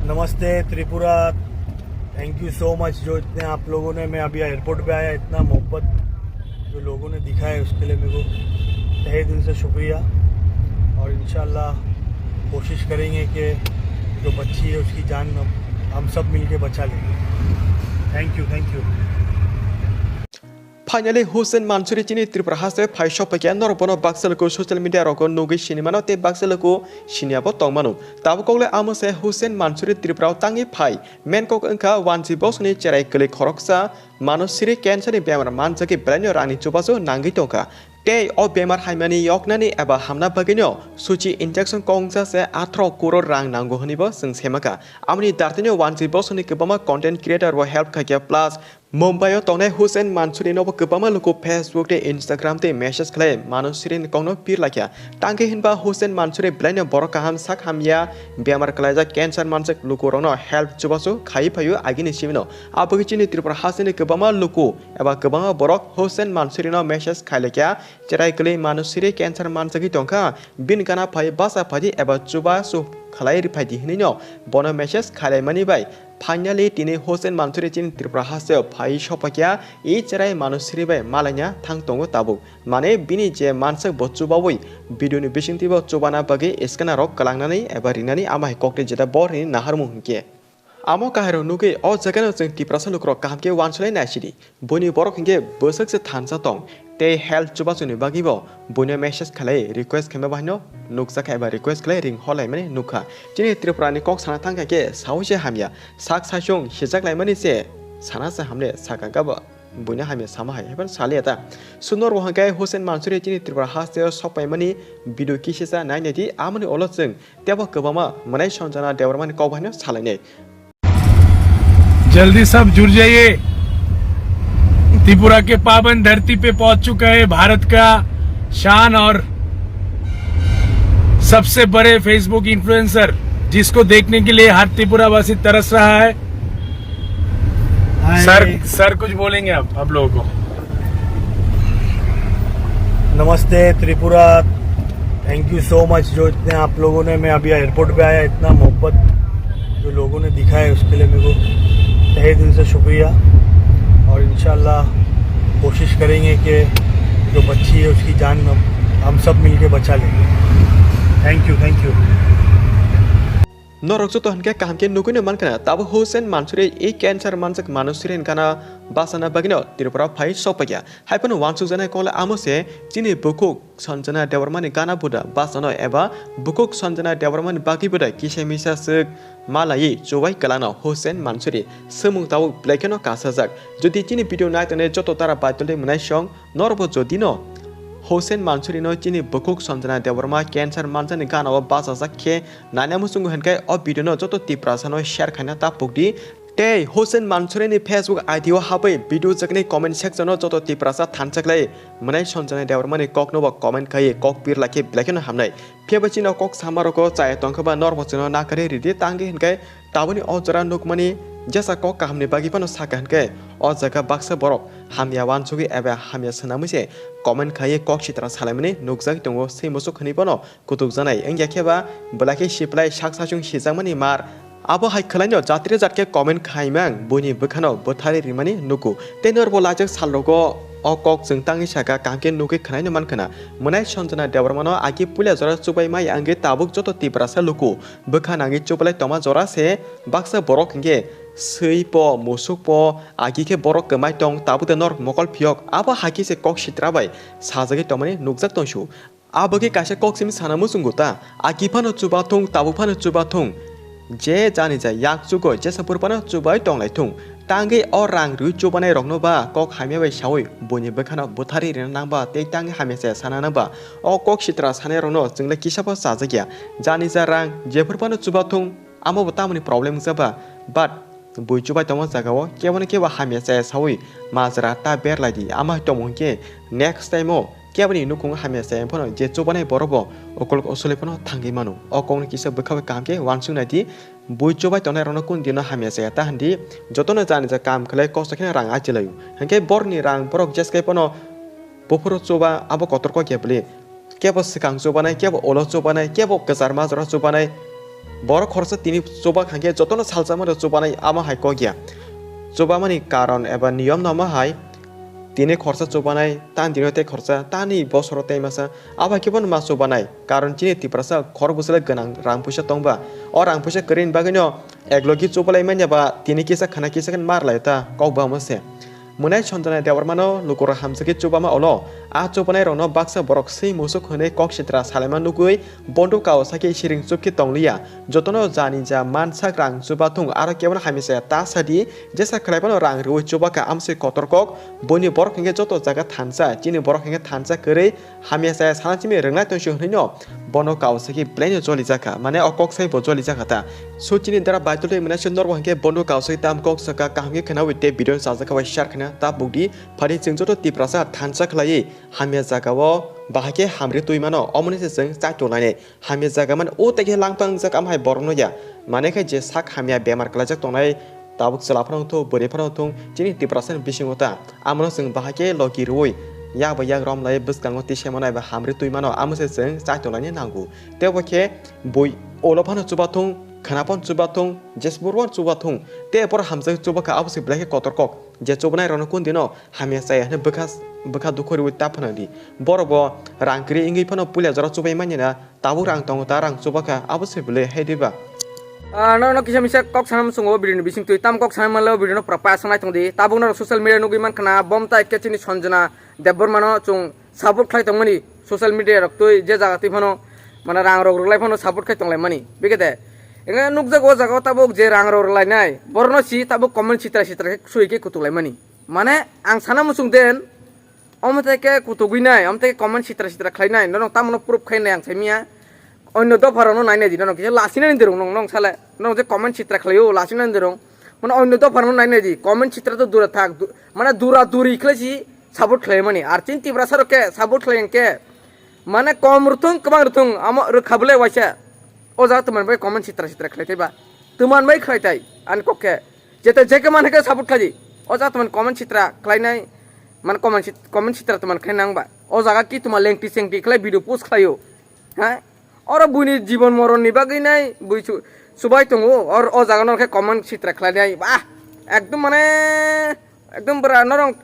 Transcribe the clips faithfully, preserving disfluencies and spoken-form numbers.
नमस्ते Tripura. Thank you so much जो इतने आप लोगों ने, मैं अभी एयरपोर्ट पे आया, इतना मोहब्बत जो लोगों ने दिखाया है उसके लिए मेरे को तहे दिल से शुक्रिया। और इंशाल्लाह कोशिश करेंगे कि जो बच्ची है उसकी जान हम, हम सब मिलके बचा लेंगे। Thank you, thank you. Finally, Hussein Mansoori chini Tripura haste phai sophaikha, norok bono baksa luku social media rogo nugwi sinimano tei baksa luku siniya bo tongmano. Tabuk kokle amo se Hussein Mansoori Tripura o tangwi phai. Main kok wngkha wansi bosongni cherai kwlwi khoroksa Mansoori cancer ni bemar manjagwi belaino rangni chubachu nangwi tongkha. Tei o bemar haimani yoknani eba hamna bagwino suchi injection kongsa se atharo crore rang nango hwnwi bo chwng semakha. Amoni dartino wansi bosongni kwbangma content creator bo help khaikha, plus Mumbai o tongnai Hussein Mansoori no bo kwbangma luku Facebook tei Instagram tei message khlai Mansoori ni kokno pir laikha. Tangwi hinba Hussein Mansoori belaino borok kaham sak hamya bemar kwlaijak cancer manjak luku rokno help chubachu khai phaio agini simino. Aboni chini Tripura hasteni kwbangma luku eba kwbangma borok Hussein Mansoori no message khai laikha, cherai kwlwi Mansoori cancer manjagwi tongkha, bini gana phai basa phaidi eba chubachu khlai riphaidi hinwi no bono message khailaimani bai. Finally, tini Hussein Mansoori chini Tripura hasteo phai sophaikha, i cherai Mansoori bai malaina thang tongo tabuk. Mane bini je mansak bo chubawi video ni bisingtwi bo chubana bagwi scanner rok kwlangnani eba rinani ama hai kokte jeta bo rini naharmung hinkhe. Amo kahairok nugwi o jagano chwng Tiprasa lukurok kaham khe uansuknai naisidi. Buini borok hinkhe bwswk se thansa tong tei health chubachuni bagwi bo buino message khlai request khaima bahaino nukjakha eba request khlai ring horlaimani nukha. Chini Tripura ni kok sana thangkha khe saui se hamya, sak saichung sijak laimani se sana se hamle sakha gabo buino hamya sama hai haiphano saliya ta. Sunor bo hwnkhe Hussein Mansoori chini Tripura hasteo sokpaimani video kisisa nainai di, amoni ulo chwng teibo kwbangma mwnai Sanjana Debbarmani kok bahaino salainai. जल्दी सब जुड़ जाइए। त्रिपुरा के पावन धरती पे पहुंच चुका है भारत का शान और सबसे बड़े Facebook इन्फ्लुएंसर, जिसको देखने के लिए हर त्रिपुरा वासी तरस रहा है। हाय। सर, सर कुछ बोलेंगे आप, आप लोगों को। नमस्ते Tripura. Thank you so much जो इतने आप लोगों ने, मैं अभी एयरपोर्ट पे आया, इतना मोहब्बत जो लोगों ने दिखाया है उसके लिए मेरे को तहे दिल से शुक्रिया। और इंशाल्लाह कोशिश करेंगे कि जो बच्ची है उसकी जान हम, हम सब मिलके बचा लेंगे। Thank you, thank you. Norok joto hinkhe kaham khe nugwino mankha, tabuk Hussein Mansoori i cancer manjak Mansoori ni gana bachana bagwino Tripura phai sokphaikha. Haiphano uansukjaknai kokle amo se chini bukhuk Sanjana Debbarmani gana buda bachano eba bukhuk Sanjana Debbarmani bagwi buda kisa misa swk malaiwi chubai kwlangno Hussein Mansoori. Swngmung tabuk belai kheno kasajak. Jodi chini video nai tongnai joto tara baitolwi mwnaisong, norokbo jodi no Hussein Mansoori no chini bukhuk Sanjana Debbarma cancer manjakni gana o bachajak khe naina muchungo hinkhe o video no joto Tiprasa no share khaina ta pukdi. Tei Hussein Mansoori ni Facebook I D o habwi video jakni comment section o joto Tiprasa thansa khlai mwnai Sanjana Debbarma ni kok no bo comment khaiwi kok pir lai khe belai kheno hamnai. Phiya bai chini o kok sama rok o chaya tong khe ba norok bo chwngno nakarwi ridi, tangwi hinkhe tabukni o jora nukmani jesa kok kahamni bagwi phano sakha hinkhe o jaga baksa borok hamya uansugwi eba hamya swnamwi se comment khaiwi kok sitra salaimani nukjagwi tongo se muchuk hwnwi bono kutukjaknai wngya khe ba belai khe siplai sak sachung sijakmani mar. Abo hai khwlaino jatri jat khe comment khaimang buini bwkhano bwtharwi rimani nugo. Tei norbo laijak salrogo o kok chwng tangwi sakha kaham khe nugwi khwnaino mankha na. Mwnai Sanjana Debbarmano agi puila jora chubai maya wngwi tabuk joto Tiprasa luku bwkha nangwi chubalai tongma jora se baksa borok hinkhe swi po musuk po agi khe borok kwmai tong tabuk de norok mokol phiyok abo hai khe se kok sitra bai sajagwi tongmani nukjak tongsu. Abo khe kaisa kok simi sana muchungo ta, agi phano chuba thung, tabuk phano chuba thung. Je jani ja yak chugo jesa phuru phano chubai tonglai thung. Tangwi o rang rwi chubanai rokno ba kok hamya bai saui buini bwkhano bwtharwi rina nang ba tei tangwi hamya chaya sana nang ba. O kok sitra sanai rokno chwng le kisa bo chajak ya. Jani ja rang jephuru phano chuba thung, amo bo tamoni problem wngsa ba. But bui chubai tongma jaga o kebo no kebo hamya chaya saui majra ta berlai di. Ama tongmo hinkhe next time o keboni nukhung hamya chaya phano je chubanai borok bo ukolok usuli phano thangwi mano. O kokno kisa bwkha bai kaham khe uansuk nai di. Bui chubai tongnai rokno kunu dino hamya chaya ta hwn di. Jotono jani ja kam khlai kosto kheno rang achilai o. Hinkhe borokni rang borok jeskai phano buphuru chuba abo kotor kok ya bwle. Kebo swkang chubanai, kebo ulo chubanai, kebo kwchar majra chubanai. Borok khoroksa tini chuba khankhe jotono salsa mano chubanai, amo hai kok ya. Chubamani karon eba niyom no amo hai, tini khoroksa chubanai, tani dino tei khoroksa tani bosoro tei masa, abo hai khe bono ma chubanai. Karon chini Tiprasa khorok bwswlai gwnang rang puisa tongba. O rang puisa kwrwini bagwino eklogi chubalai manya ba tini kisa khana kisa khe mar lai ta kok ba amo se. Mwnai Sanjana Debbarmano lukurok hamjakhe chubama olo. A chubanairokno baksa borok swi musuk hwnwi kok sitra salaima nugwi Bondo kao sakhe siring chukhe tongliya. Jotono jani ja mansak rang chuba thung aro kebono hamya chaya ta sadi, jesa khwlai phano rang rwi chuba kha amsoi kotor kok. Buini borok hinkhe joto jaga thansa, chini borok hinkhe thansa kwrwi hamya chaya sana chimi rwngnai tongsi hwnwi no bono kao sakhe belaino joli jakha, mane o kok sai bo joli jakha ta. So chini dara Baitul tei Mwnai se norbo hinkhe Bondo kao sakhe tam kok saka kaham khe khwnawi tei video no chajak kha bai share khwna ta bukdi. Phari chwng joto Tiprasa thansa khwlaiwi hamya jagao bahai khe hamri twi mano, omoni se chwng chai tonglainai. Hamya jaga mani o tei khe langtang jak am hai borok no ya. Mane khe je sak hamya bemar kwlaijak tongnai, tabuk chwla phano thung, bwrwi phano thung, chini Tiprasa ni bisingo ta. Amono chwng bahai khe logi rwui yak bai yak rom lai bwskango tisa mano eba hamri twi mano, amo se chwng chai tonglaini nango. Tei bo khe bui ulo phano chuba thung, khwna phano chuba thung, jesbur phano chuba thung. Tei borok hamjak chuba kha abo se belai khe kotor kok. Je chubanai rokno kun dino hamya chaya hwnwi bwkha, bwkha dukhu rwui ta phano di. Borok bo rang kwrwi wngwi phano puila jora chubai manya na, tabuk rang tongo ta rang chuba kha abo se belai hai diba. Ah, no, no, kisa misa kok sana muchungo video ni bising twi tam kok sana manle video no pura paya sanai tong di. Tabuk no social media nugwi man khana bom ta khe chini Sanjana Debbarma no chung support khlai tongmani social media rok twi je jaga twi phano mane rang rok rwlai phano support khai tonglai mani bikete. Enga nukjak o jaga o tabuk je rang rok rwlai nai borok no si tabuk comment sitra sitra khe sui khe kutuk lai mani. Mane ang sana muchung den omo tai khe kutugwi nai, omo tai khe comment sitra sitra khlai nai, norok tamo no proof khai nai ang sai miya. Onno dopha rok no nai nai di, norok kisa lasi nai di rong, nong, nong sale, norok je comment sitra khlai o lasi nai di rong. Mane onno dopha rok no nai nai di, comment sitra to dura thak, du-, mane dura duri khlai si support khlai mani. Ar chini Tiprasa rok khe support khlai khe mane kom rwthung, kwbang rwthung, amo rwkha bwle waisa. O jaga twman bai comment sitra sitra khlai thai ba. Twman bai khlai thai, ani kok khe. Jete je khe man khe support khlai di. O jaga twman comment sitra khlai nai, mane comment sit-, comment sitra twman khlai nang ba. O jaga ki twma lengti sengti khlai video post khlai o. Ha? Oro buini jibon moron ni bagwi nai bui su-, subai tongo. Or o jaga no khe comment sitra khlai nai. Bah! Ekdom mane, ekdom bwra norong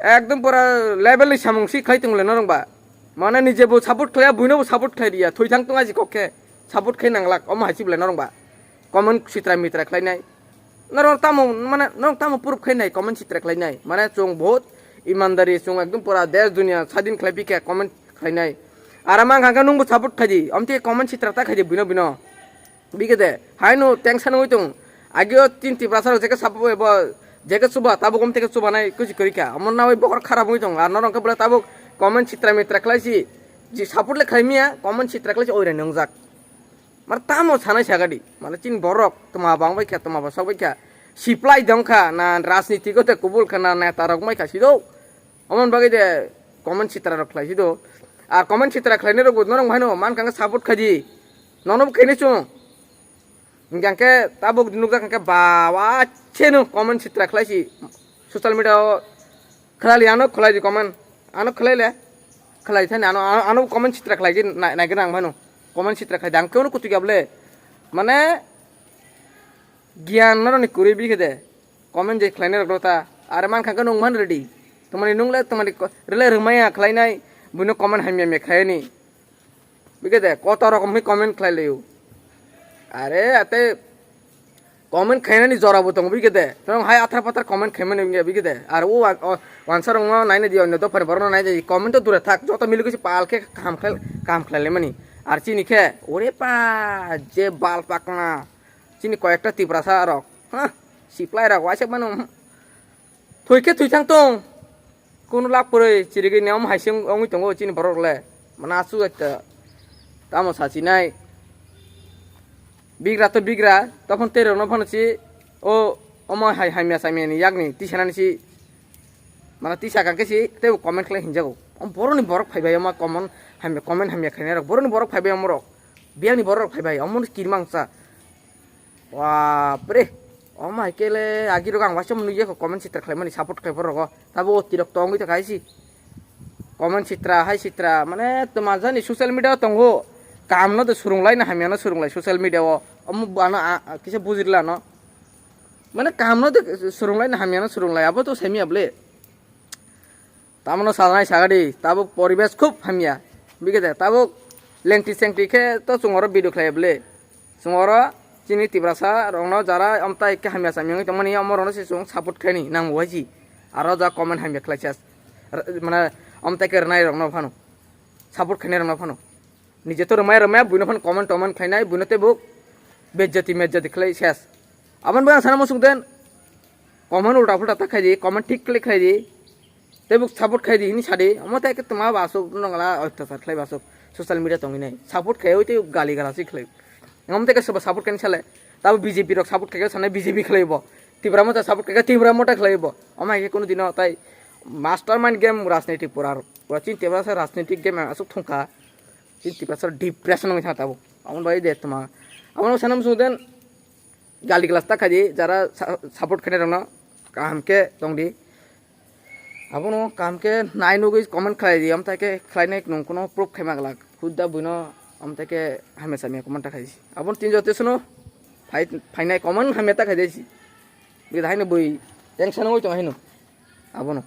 Ekdom pura level ni samung si khlai tongla norong ba. Mane nije bo support khlaiya, buino bo support khlai riya. Thwi thang tong aji kok khe support khai nanglak. Omo hai si bwlai norong ba. Comment sitra mitra khlai nai. Norong tamo mane norong tamo proof khai nai comment sitra khlai nai. Mane chung bahut imandari chung ekdom pura desh duniya sadin khlai bikha comment khlai nai. Ara mang kha nung bo support khai di. Omte comment sitra ta khai di buino buino. Bigede, haino tension wngwi tong. Agio tin Tiprasa rok jeke sabo ebo jeke chuba tabuk om teke chuba nai kuchi kwrwi kha. Omo nawi bokhor kharap wngwi tong. Ar norok khe bwlai tabuk comment sitra mitra khlai si. Ji support le khlai miya comment sitra khlai si oirai nwngjak. Mar tamo sanai sagadi. Mane chin borok tma bang bai kha tma ba sok bai kha. Siplai dong kha na rajniti ko te kubul kha na neta rok mai kha sido. Omo bagwi de comment sitra rok khlai si do. Ar comment sitra khlai nai rok bo norok haino man kang support khaji. Nono bo khainai chung. Hingke tabuk nukjak hingke ba, wa, cheno comment sitra khlai si. Social media o khlai li, ano khlai di comment. Ano khlai le. Khlai thani ano, ano, ano comment sitra khlai di, nai, nai gana ang phano. Comment sitra khlai di. Ang khe ono kutuk ya bole. Mane, giyan noroni kwrwi bikhe de. Comment je khlai nai rok ta. Are man kha khe nung man ready. Tamani nung le, tamani ko-, rele rwmaya khlai nai. Buino comment hamya me khlai ni. Bikhe de, kotor rokom hwnwi comment khlai laio. Are, ate comment khainani jora bo tongo bikhe de. Norok hai athar pathar comment khaimani wngya bikhe de. Ar o wa-, o, wansa rokno naina di, onyo dophani borokno naina di. Comment to dure thak, joto mili khe pal khe kaham khlai, kaham khlai laimani. Ar chini khe, ore pa, je bal pakna. Chini koyekta Tiprasa rok, ha, siplai rok waisa mano, hmm. Thwi khe thwi thang tong. Kunu lak purwi chirigwi ne omo hai se wng-, wngwi tongo chini borok le. Mana aswk ekta. Tamo sachinai. Bigra to bigra, tokon tei rokno phano si, o, omo hai hamya samya ni yakni tisanani si. Mana tisa kang khe si, tei bo comment khlai hinjago. Om borok ni borok phai bai omo comment hamya, comment hamya khainai rok. Borok ni borok phai bai omo rok. Biyang ni borok rok phai bai omo ni kirmang sa. Bapre, omo hai khe le agi rok ang waisa nukya kho comment sitra khlaimani support khlai borok o. Tabo o tirok tongwi tongkha hai si. Comment sitra, hai sitra, mane twma jani social media o tongo. Kaham no de surung lai na hamya no surung lai social media o. Omo bo ano a, a, kisa bujirla no. Mane kaham no de surung lai na hamya no surung lai. Abo to semi able. Tamono salnai sagadi, tabuk poribesh khub hamya. Bigede, tabuk lengti sengti khe to chwng oro video khlai ble. Chwng oro chini Tiprasa rokno jara amtai khe hamya samya wngwi tongmani, omo rokno se chwng support khlaini nang bo hai si. Aro ja comment hamya khlai chas. R-, mane amtai khe rwnai rokno phano. Support khainai rokno phano. Nije to rwmai rwmai buino phano comment toment khlainai, buino tei buk bejjati mejjati khlai ses. Aboni bagwi ang sana muchung den, comment ulta phulta ta khaidi, comment thik khlai khlaidi. Tei buk support khaidi hini sadi, omo tei khe tongma ba asuk nongla oittasar khlai ba asuk social media tongwi nai. Support khai oi tei gali gala si khlai. Omo tei khe soba support khaini sale, tabo B J P rok support khai khe sanai B J P khlai bo. Tipra mota support khai khe Tipra mota khlai bo. Omo hai khe kunu dino tai mastermind game rajniti pura. Pura chini Tiprasa rajniti game asuk thungkha. Chini Tiprasa depression wngwi thang tabuk. Aboni bagwi de tongma. Abono sana muchung den gali glass ta khaidi, jara sa-, support khainai rokno kaham khe tongdi. Abono kaham khe nai nugwi comment khlai di, amtai khe khlainai nwng kuno proof khaima glak. Hudda buino amtai khe hamya samya comment ta khaidi. Aboni tin jote suno phai-, phainai comment hamya ta khaidi si. Bida haino bui tension wngwi tong haino. Abono.